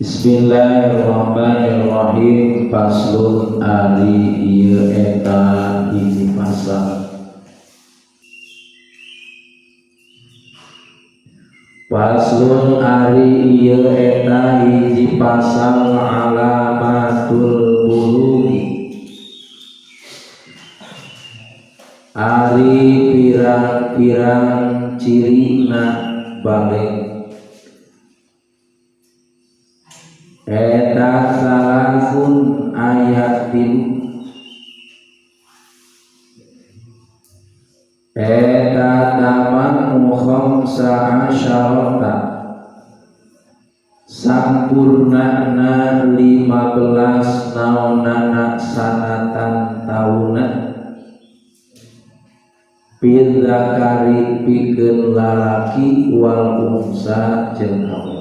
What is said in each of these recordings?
Bismillahirrahmanirrahim. Faslun ari ieu eta hiji pasal. Faslun ari ieu eta hiji pasal alamatul bulugi. Ari pirang-pirang cirina balig. Eta salasun ayat 3. Eta tamamu khamsa asyarata sampurnana 15 naonana sanatan tauna pidzakari pikeun lalaki wal unsa jeung awewe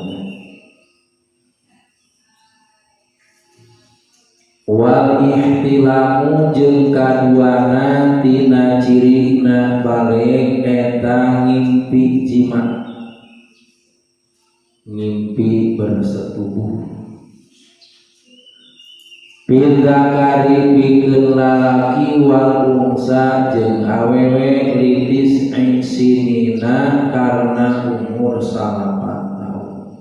wal ihtilamu jeung kaduana tina cirina balig eta ngimpi jima, ngimpi bersetubuh. Pidzakari pikeun lalaki wal unsa jeung awewe litis sinina karena umur 9 tahun.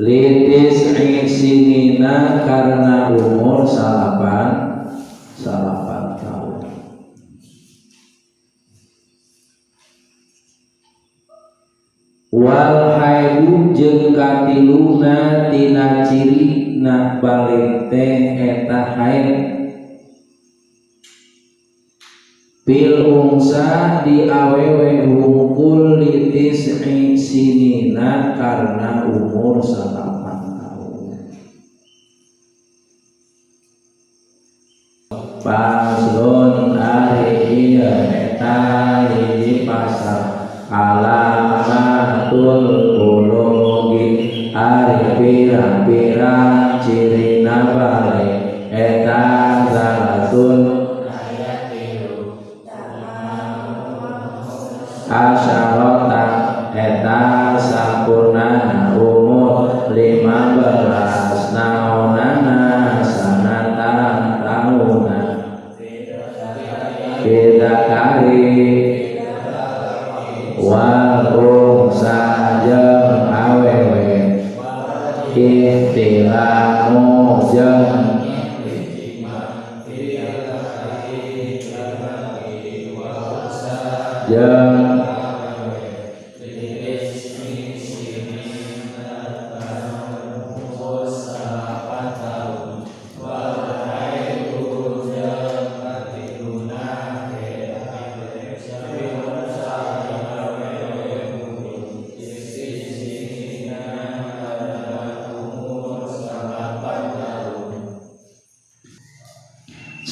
Litis sinina karena umur 9 tahun. Wal haidu jeung katiluna tina cirina balig teh eta haid. Pil unsa di awewe hungkul litis sinina karena umur 9 tahun. Paslon ari ieu eta hiji pasal alamatul bulugi ari pirang-pirang cirina balig eta salasun asyarata eta sampurna umur 15 naonana sanatan tahunan pidzakari wal unsa jeung awewe ihtilamu jeung jeung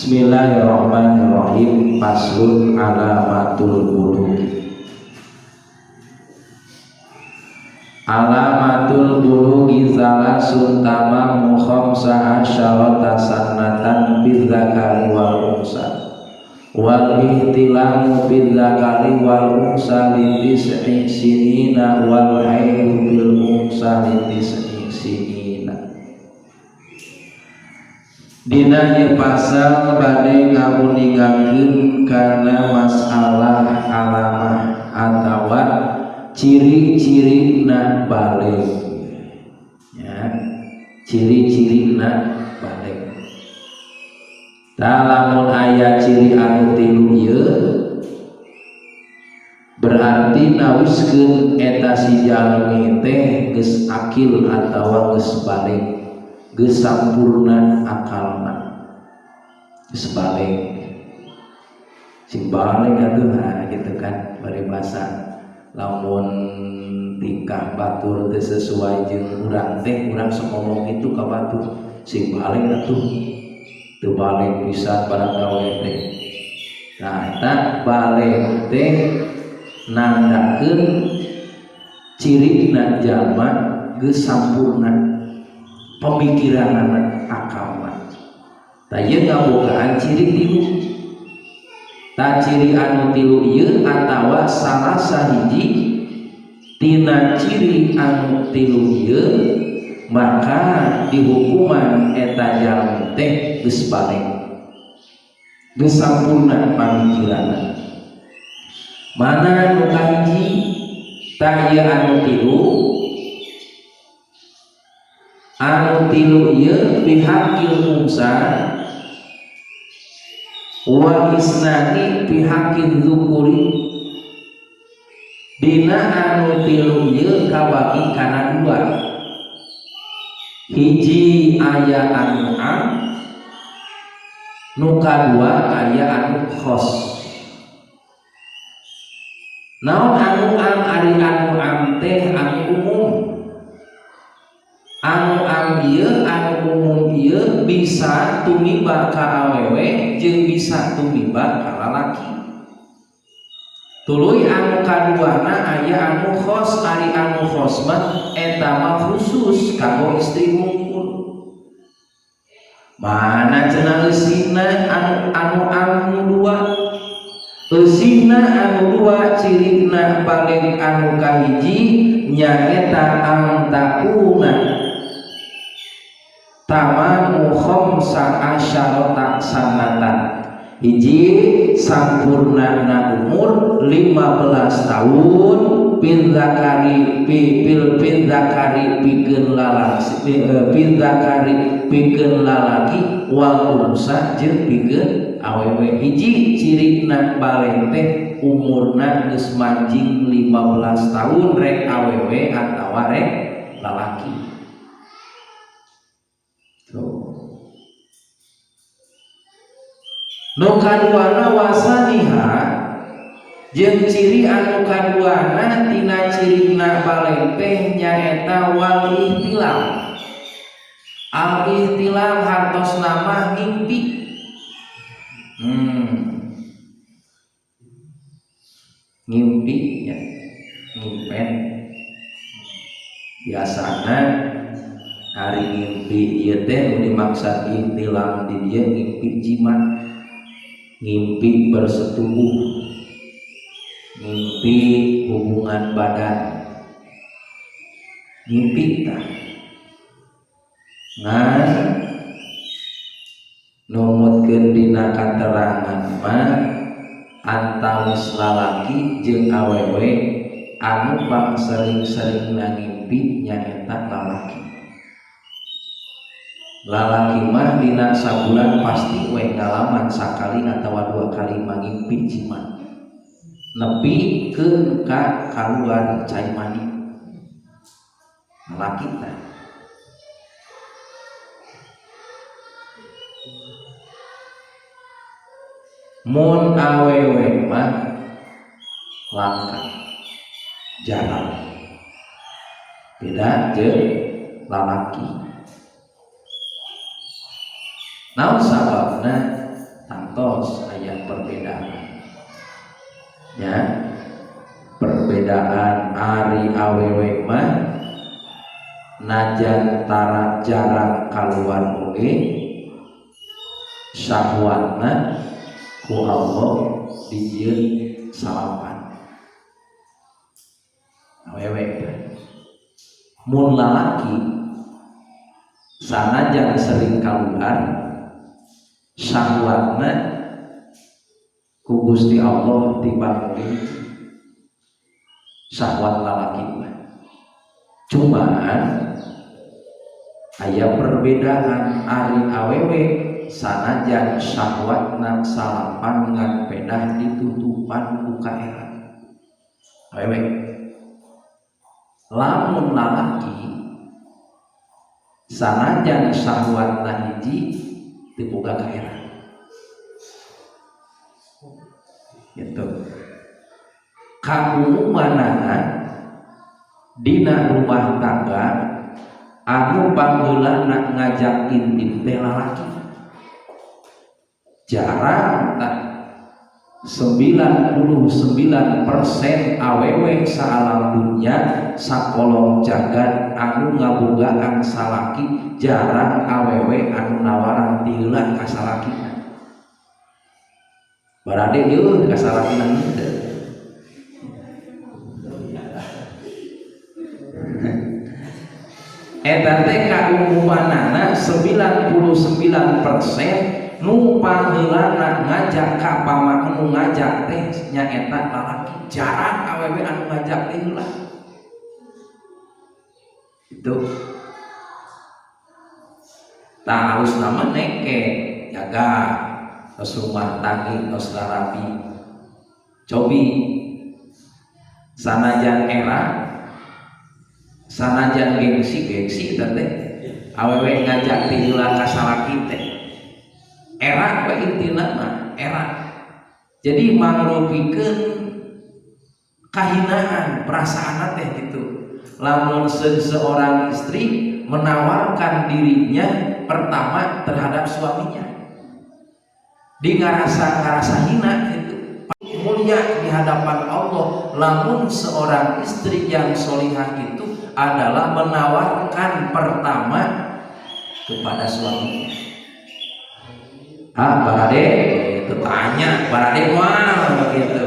Bismillahirrahmanirrahim. Faslun alamatul bulugh. Alamatul bulughi salasun tamamu khamsa asyarata sanatan bidzakari wal unsa wal ihtilamu bidzakari wal unsa li tis'i sinina wal haidu bil unsa li tis'i sinina. Dina ieu pasal bade ngamuningakeun kana masalah alamah atawa ciri-ciri na balig. Ya, ciri-ciri na balig. Tah lamun aya ciri anu tilu ieu berarti nawiskeun eta si jalmi teh geus akil atawa geus balig, geus sampurna akalna, geus balig. Sing balig atuh nah gitu kan paribasa. Lamun tingkah batur teu sesuai jeung urang teh, urang sok ngomong kitu ka batur, sing balig atuh teu balig pisan barang gawe teh. Nah eta balig teh nandakeun cirina jalma geus sampurna pemikiranana akalna. Tah ieu ngabogaan ciri tilu. Tah ciri anu tilu ieu atawa salah sahiji Tina ciri anu tilu ieu maka dihukuman eta jalmi teh geus baleg, geus sampurna pamikiranna. Mana nu kahiji tah ieu anu tilu, anu tilu ieu pihakil unsa wa isnani pihakil dzukuri. Dina anu tilu ieu kabagi kana dua, hiji aya anu am, nu kadua aya anu khos. Naon anu am? Ari anu am teh anu umum. Anu am ieu, anu umum ieu bisa tumiba ka awewe jeung bisa tumiba ka lalaki. Tuluy anu kaduana aya anu khos. Ari anu khos mah eta mah khusus kanggo istri hungkul. Mana cenah eusina anu am dua, eusina anu dua cirina baleg anu kahiji nyaeta antakuna tamamu khamsa asyarata sanatan. Hiji sampurnana umur 15 tahun pil zakari pil pil zakari pikeun lalaki, pil zakari pikeun lalaki wal unsa jeung pikeun awewe. Hiji cirina baleg teh umurna geus manjing 15 tahun rek awewe atawa rek lalaki. Tuh. Nu kaduana wasaniha jeung ciri anu kaduana tina cirina baleg teh nyaeta wal ihtilam. Al ihtilam hartosna mah ngimpi. Ngimpi nya, ngimpen. Biasana ari ngimpi ieu teh nu dimaksud ihtilam di dieu ngimpi jima, ngimpi bersetubuh, ngimpi hubungan badan, ngimpi tah. Ngan numutkeun dina katerangan mah antawis lalaki jeung awewe anu pang sering-sering ngimpi nyaeta lalaki. Lalaki mah dina sabulan pasti we ngalaman sakali atawa dua kali mangimpi jima, nepi keun ka kaluar cai mani. Lalaki tah. Mun awewe mah langka, jarang, beda jeung lalaki. Naon sababna? Tangtos aya perbedaan. Ya, perbedaan ari awewe mah najan tara jarang kaluar oge syahwatna ku Allah dijieun salapan. Awewe mun lalaki sanajan sering kaluar syahwatna ku Gusti Allah dibangun syahwat lalaki mah. Cuman aya perbedaan ari awewe sanajan syahwatna salapan ngan pedah ditutupan ku kaera. Awewe lamun lalaki sanajan syahwatna hiji teu boga kaera. Gitu. Kaumumanana dina rumah tangga anu pangheulana ngajak intim teh lalaki. Jarang tah 99% awewe saalam dunia sakolong jagat anu ngabogaan salaki, jarang awewe anu nawaran tiheula ka salakina. Barade ieu ka salakina henteu. Eta teh kaumumanana 99% nu pangheulana ngajak ka pama nu ngajak teh nyaeta lalaki, jarang awewe anu ngajak teh heula. Itu tah halus nama neke jaga tos rumah tanggi tos larabi cobi sanajan era sanajan gengsi gengsi eta teh awewe ngajak ti heula ka salaki teh era we intina mah era. Jadi mangrupikeun kahinaan perasaan teh gitu. Lamun seorang istri menawarkan dirinya pertama terhadap suaminya, di ngarasa hina gitu. Mulia di hadapan Allah lamun seorang istri yang solihah itu adalah menawarkan pertama kepada suaminya. Ah, barade itu tanya, barade moal gitu.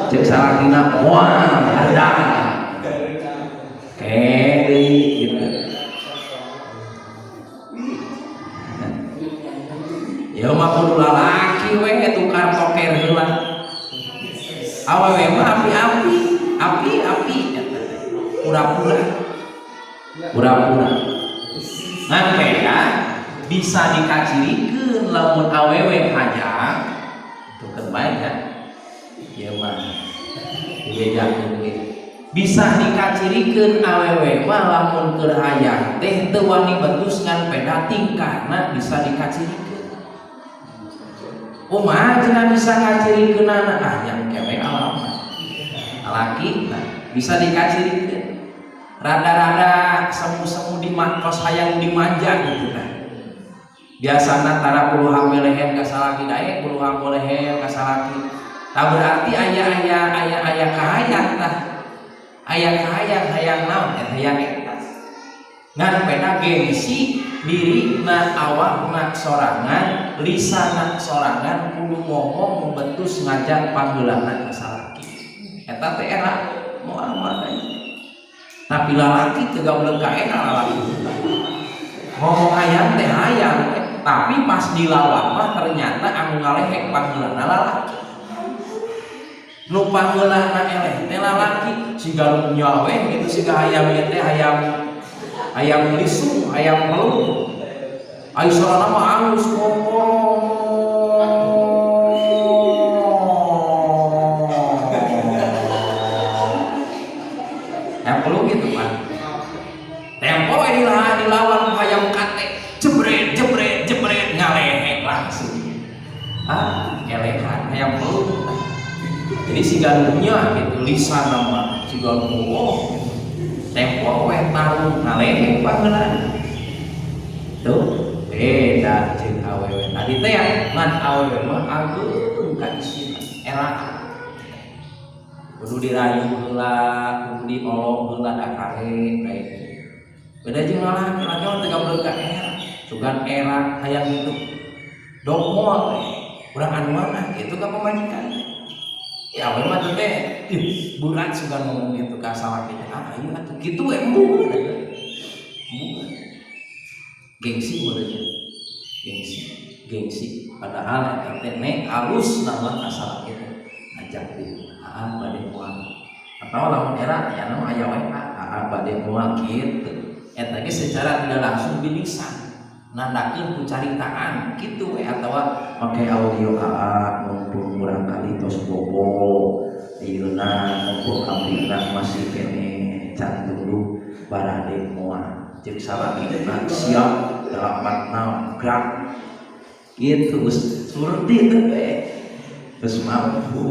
Cek salakina moal, ada. Kede gitu. Ya mah kudu lalaki we tukar toker heula. Awewe mah api-api, api-api eta teh. Pura-pura. Pura-pura. Ngan beda bisa dikacirikeun lamun awewe hayang itu kan bae ya. Ieu mah dibejakeun ge. Bisa dikacirikeun awewe mah lamun keur hayang teh teu wani betus ngan peda tingkahna bisa dikacirikeun. Kumaha cenah bisa ngacirikeunana? Ah yang kewe alamat. Lalaki nah bisa dikacirikeun. Rada-rada semu-semu di kos hayang dimanja gitu kan. Biasana tara puluhan melehen ka salaki daek, puluhan bolehen ka salaki. Tah berarti aya aya aya aya kahayang tah. Aya kahayang hayang naon? Eta hayang eta. Ngan peda gengsi dirina awakna sorangan, lisana sorangan kudu ngomong membetus ngajak panggeulana ka salaki. Eta teh era moal moal deui. Tapi lalaki teu gablek ka era lalaki. Ngomong hayang teh hayang, tapi pas dilawan mah ternyata anu ngalehek panggeulana lalaki. Nu panggeulana eleh teh lalaki, siga nu nyawe gitu siga hayam ieu teh hayam hayam lisung, hayam pelung. Ai sorana mah halus ngomong. Hayam pelung gitu kan. Tempo we dilawan hayam kate, jebret jebret jebret ngalehek langsung. Ah, elehan hayam pelung. Jadi siga nu nya gitu lisan mah siga nu oh. Tempo we tarung ngalehek panggeulana. Tuh, beda jeung awewe. Tadi teh ya ngan awewe mah ageung ka isina, era. Kudu dirayu heula, kudu diolok heula da kahe kae. Beda jeung lalaki, lalaki mah teu gablek ka era. Sugan era hayang gitu. Dok moal we. Urang anu mana kitu ka pamajikan. Ya awewe mah teh ih berat sugan ngomong gitu ka salaki teh. Ah ieu atuh kitu we embung. Embung. Gengsi modelnya. Gengsi, gengsi. Padahal eta teh ne halus nama ka salaki teh. Ngajak deui, aa bade moal. Atawa lamun era aya nama aya we aa bade moal kitu. Eta ge secara tidak langsung bilisan nandakeun ku caritaan kitu we atawa make audio aa mumpung murang kali tos bobo ayeuna mumpung abdina masih keneh can tunduh barade moal jeung salakina siap dalapan naon gerak gitu geus surti teh we geus mampu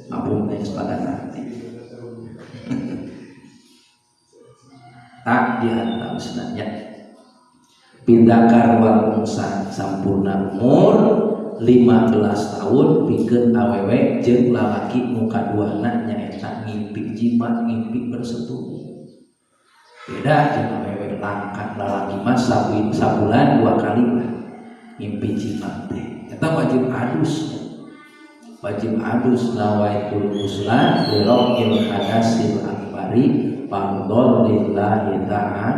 mampu teh geus pada ngerti tak diantausna nya pindakar wal unsa sampurna umur 15 tahun pikeun awewe jeung lalaki nu kaduana nyaeta ngimpi jima ngimpi bersetubuh. Beda jeung awewe langka lalaki mah sabulan 2 kali lah ngimpi jima teh. Eta wajib adus. Wajib adus nawaitul ghusla li raf'il hadasil akbari fardhon lillahi ta'ala.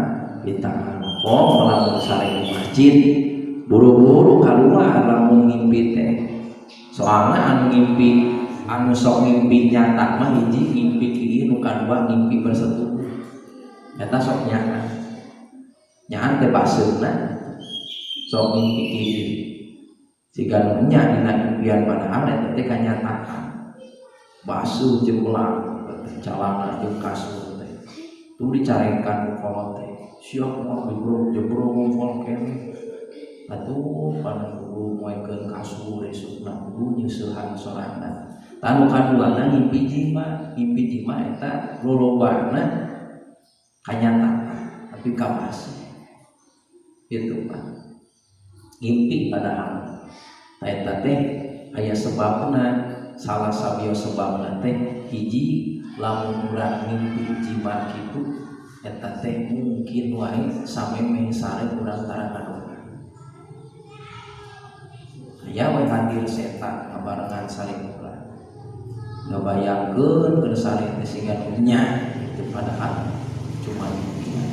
Ditahan kok lamun sare di masjid buru-buru keluar lamun ngimpi teh. Soalna anu ngimpi, anu sok ngimpi nyata mah hiji ngimpi kieu, nu kadua ngimpi bersetubuh. Eta sok nyaan nyaan teh baseuna sok ngimpi kieu siga nu nya dina impian, padahal eta teh kanyataan basuh jeung ulang calana jeung kasur teh tuh dicarekan ku kolot teh, siap moal jebrok jebrok ngumpul keneh atuh pada kudu moekeun kasur esukna kudu nyeusehan sorangan. Tanu kaduana ngimpi jima, ngimpi jima eta lolobana kanyataan tapi kabaseuh gitu Pak. Ngimpi padahal eta teh aya sebabna. Salah sawios sebabna teh hiji, lamun urang ngimpi jima kitu eta teh mungkin wae samemeh sare urang tara ngadoa, aya we hadir setan ngabarengan sare urang, ngabayangkeun keur sare teh siga nu nya gitu, padahal cuma impian.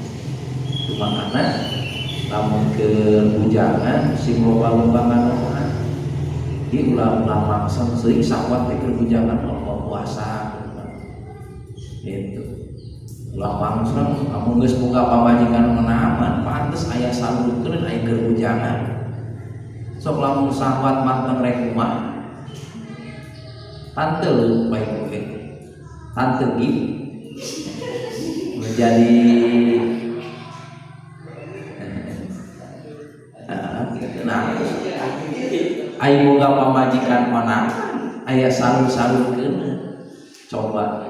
Cuma karena lamun keur bujangan sing loba-loba ngadoa. Ieu ulah-ulah mangsem seuing sahwat teh keur bujangan, loba puasa gitu. Ulah mangsem lamun geus boga pamajikan menaman pantes aya salurkeun aya keur bujangan. Sok lamun sahwat manteng rek kumaha? Tante lu baik oge. Tante gi menjadi gitu. Nah, aya boga pamajikan mana aya salur-salurkeun. Coba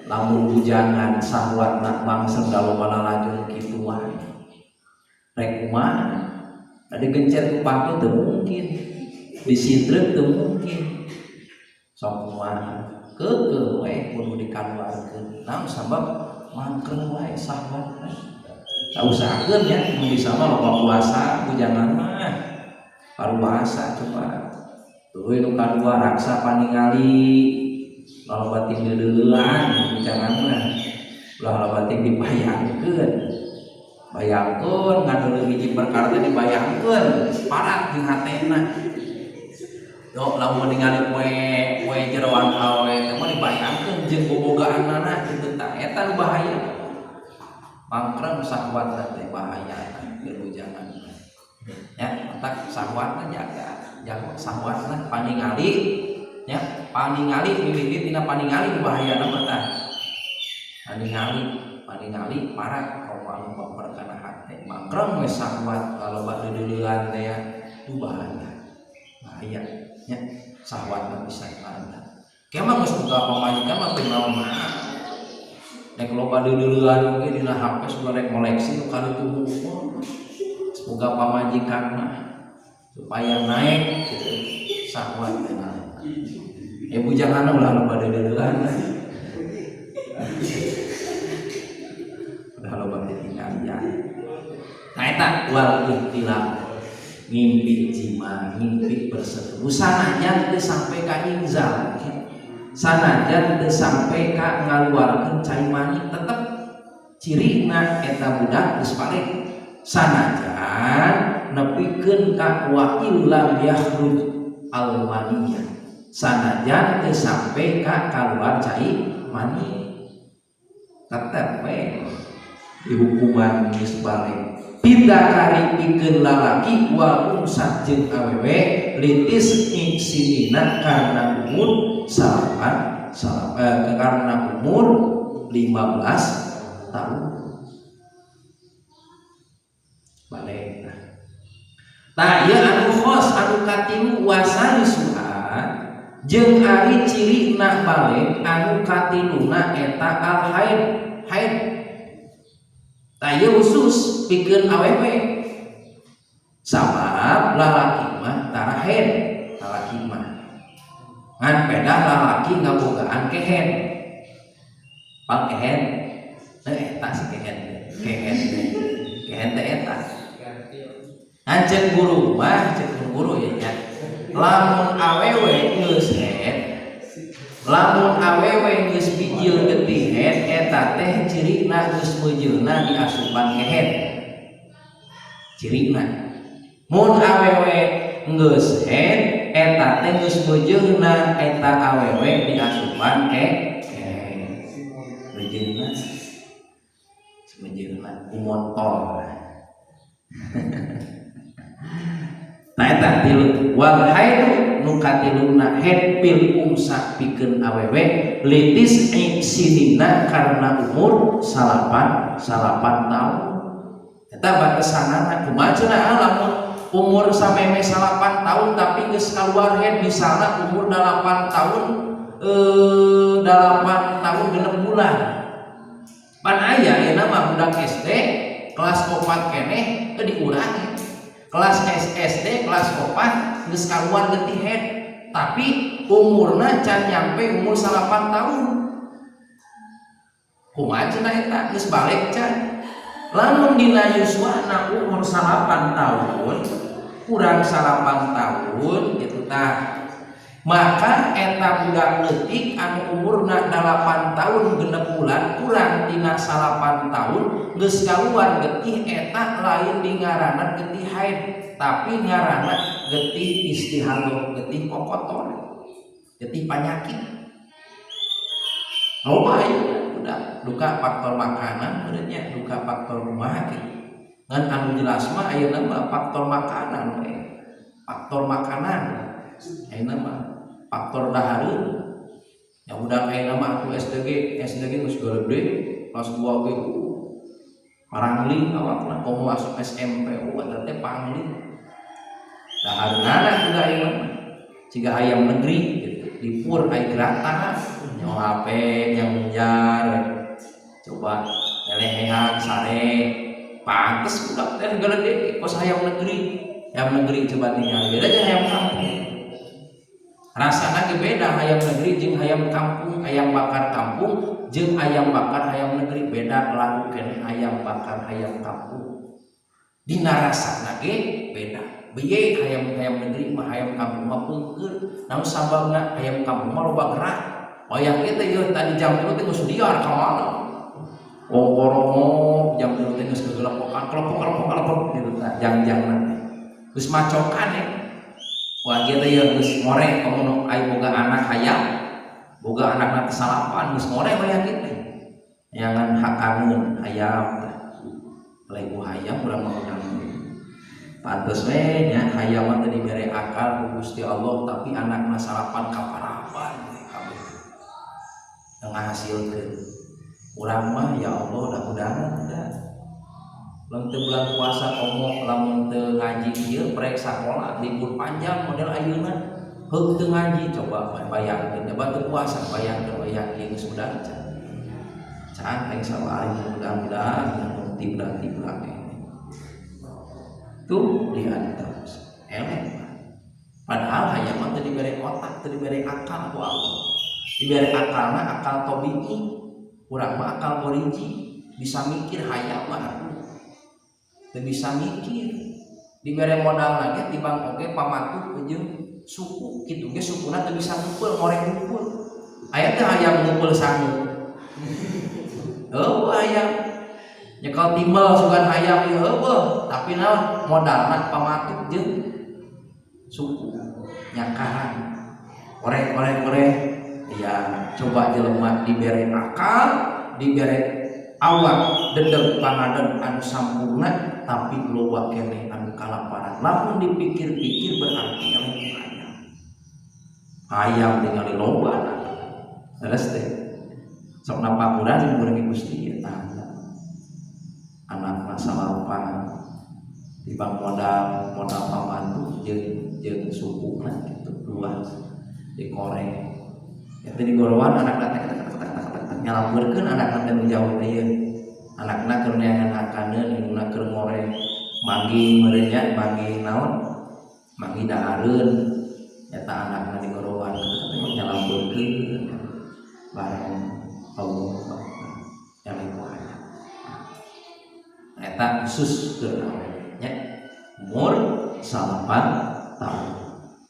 lamun bujangan sahwat nak mangsem loba lalajun kitu wae rek kumaha? Ada gencet ku pake teu mungkin, disintreuk teu mungkin. Sok kumaha? Keukeuh we kudu dikaluarkeun. Naon sabab? Mangkeun wae sahwatna. Tak usahakeun ya, mun bisa mah loba puasa bujangan mah. Paruasa coba. Tuluy nu kadua raksa paningali, loba ting deudeuan bujangan mah. Ulah loba ting dibayangkeun. Bayangkeun ngadeuleu hiji perkara teh dibayangkeun parat jeung hatena. Yo lamun ningali poe poe jeroan awe teh mah dibayangkeun jeung bobogaanana kitu tah, eta nu bahaya. Mangkreng sahwatna teh bahaya keur bujangan. Ya, matak sahwatna jaga, jaga sahwatna paningali ya, paningali mimiti tina paningali nu bahayana mah tah. Paningali, paningali parat kaum anu baper kana hate. Mangkreng we sahwat loba deudeuleun teh ya, itu bahaya. Bahaya nya sahwat mah bisa mana. Kemah geus boga pamajikan mah teu naon mah. Rek loba deudeuleun oge dina HP sudah rek koleksi nu kali tubuh. Boga pamajikan mah supaya naik gitu sahwat teh. Ya bujangan ulah loba deudeuleun. Ulah loba ditinggalian. Nah eta wal ihtilam ngimpi jima, ngimpi bersetubuh sanajan teu sampai ka inzal, sanajan teu sampai ka ngaluarkeun cai mani, tetep cirina eta budak geus balik sanajan nepikeun ka wa illam yakhruj al maniyah, sanajan teu sampai ka kaluar cai mani tetep we dihukuman geus balik. Pidakari pikeun lalaki wal unsa jeung awewe litis sinina karena umur salapan, karena umur 15 tahun balik. Nah ieu anu khos anu katilu wasalisuha jeung ari cirina balik anu katiluna eta al haid. Haid tah ieu khusus pikeun awewe sabab lalaki mah tara haid, lalaki mah ngan pedah lalaki ngabogaan kehen pang kehen eta si kehen kehen kehen teh eta. Ngan ceuk guru mah, ceuk guru ya nya, lamun awewe geus haid, lamun awewe geus bijil getih haid, eta teh cirina geus meujeuhna diasupan kehed. Cirina mun awewe geus haid, eta teh geus meujeuna eta awewe diasupan ke meujeuna, meujeuna kumontol. Nah, eta tilu. Wal haidu, nu katiluna haid, fil unsa, pikeun awewe, litis sinina, karena umur 9 9 tahun. Eta batasanana kumaha cenah? Lamun umur sameme 9 tahun tapi geus kaluar haid, misalna umur 8 tahun, 8 tahun 6 bulan, pan aya ayeuna mah budak SD kelas 4 keneh teu diurangi. Kelas SD kelas 4 geus kaluar getih haid, tapi umurna can nyampe umur 9 tahun, kumaha cenah eta, geus balig can? Lamun dina yuswana umur 9 tahun kurang 9 tahun gitu tah, maka eta budak leutik anu umurna 8 tahun 6 bulan kurang tina 9 tahun geus kaluar getih, eta lain di ngaranan getih haid, tapi ngaranna getih istihadah, getih kokotor, getih panyakit. Loba ayeuna budak duka faktor makanan meureun, duka faktor kumaha gitu. Ngan anu jelas mah ayeuna mah faktor makanan we. Faktor makanan ayeuna mah, faktor dahareun. Ya udah, ayeuna mah aku SDG SDG geus gede, kelas 2 ge parangling awakna, komo masuk SMP, oh eta teh pangling. Dahareunana juga ayeuna mah ciga ayam negeri gitu, dipur ai gerak tanah nyawa HP yang munjar, coba lelehean sare, pantes budak teh gede kos ayam negeri. Ayam negeri coba tinggal beda jeung ayam kampung, rasana ge beda. Ayam negeri jeung ayam kampung, ayam bakar kampung jeung ayam bakar ayam negeri beda. Laku keneh ayam bakar ayam kampung, dina rasana ge beda. Beye ayam ayam negeri mah, ayam kampung mah pungkur. Naon sababna? Ayam kampung mah loba gerak. Wayah kieu teh tadi jam 3 teh geus liar ka mana. Oh, koromo jam 3 teh geus kegelepokan, kelepok kelepok kelepok gitu tah jang-jangna teh. Geus macokan ya. Wah, kieu teh ya geus ngore, komo nu aya boga anak hayam, boga anak teh salapan, geus ngore wayah kieu teh. Neangan hakaneun hayam teh. Lain hayam urang mah urang. Pantes we nya hayam mah teu dibere akal ku Gusti Allah, tapi anakna salapan kaparaban we kabeh. Ngahasilkeun. Urang mah ya Allah, dah udahan dah. Lamun teu bulan puasa, komo lamun teu ngaji ieu proyek sakola libur panjang model ayeuna, heuk teu ngaji, coba bayangkeun, coba teu puasa, bayangkeun wayah ieu geus udah can. Can aing sama aing mudah-mudahan tibra-tibra ini. Tuh diantos. Eleh. Padahal hayam mah teu dibere otak, teu dibere akal ku Allah. Dibere akalna akal tabi'i, urang mah akal origi, bisa mikir hayam mah atuh. Teu bisa mikir. Dibere modal lagi tibang oge pamatuh jeung suku kitu ge, sukuna teu bisa ngumpul, ngoreng ngumpul. Aya teh hayam ngumpul sangu? Oh, hayam nyekel timbel sugan hayam ieu heueuh, tapi naon modalna? Pamatuk jeung suku, nyakaran, korek korek korek. Ya coba jelema dibere akal, dibere awak dedeg pangaden anu sampurna, tapi loba keneh anu kalaparan. Lamun dipikir-pikir berarti eleh hayam. Hayam tingali loba leres teh, sok napakuran urang Gusti ya tah, anak salapan tibang modal modal pambantu jeung jeung sukuna gitu, dua dikorek ya teh, digorowan anak teh nyalampeurkeun anak teh nu jauh teh, ieu anakna keur neangan hakaneun, indungna keur ngoreng, manggih meureun nya, manggih naon, manggih dahareun. Eta anakna digorowan nyalampeurkeun bareng. Allah Akbar, yang ibu hayam eta khusus keur awewe nya, umur 9 tahun.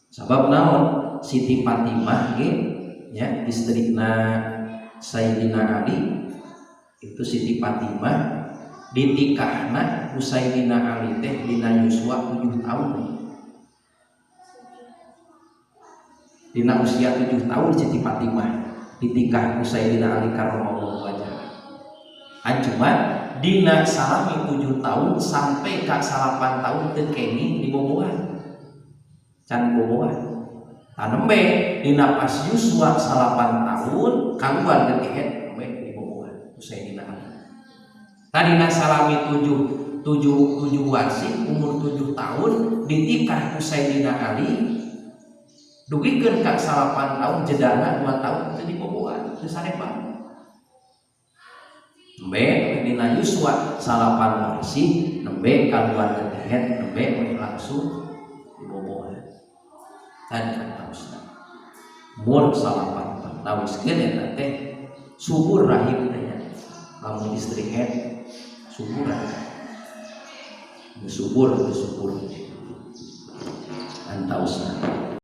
Sabab naon? Siti Fatimah ge nya, istrina Sayyidina Ali itu, Siti Fatimah. Ditikahna ku Sayyidina Ali teh dina yuswa 7 tahun. Dina usia 7 tahun Siti Fatimah ditikah ku Sayyidina Ali karramallahu wajhah. Cuma dina salami 7 tahun sampai ka 8 tahun teu kenging dibobohan. Can dibobohan. Tanembe dina pas yuswa 8 tahun kaluar getih nembe dibobohan ku Sayyidina Ali. Tadina salami 7 warsi umur 7 tahun ditikah ku Sayyidina Ali dugikeun ka 8 tahun jedana 2 tahun teu dibobohan teu sarepan. Nembe dina yuswa 8 warsi nembe kaluar getih nembe we langsung dibobohan. Dan kantausna umur 8 tahun nawiskeun eta teh subur rahim teh nya. Lamun istri head subur rahim. Subur teu subur. Antausna.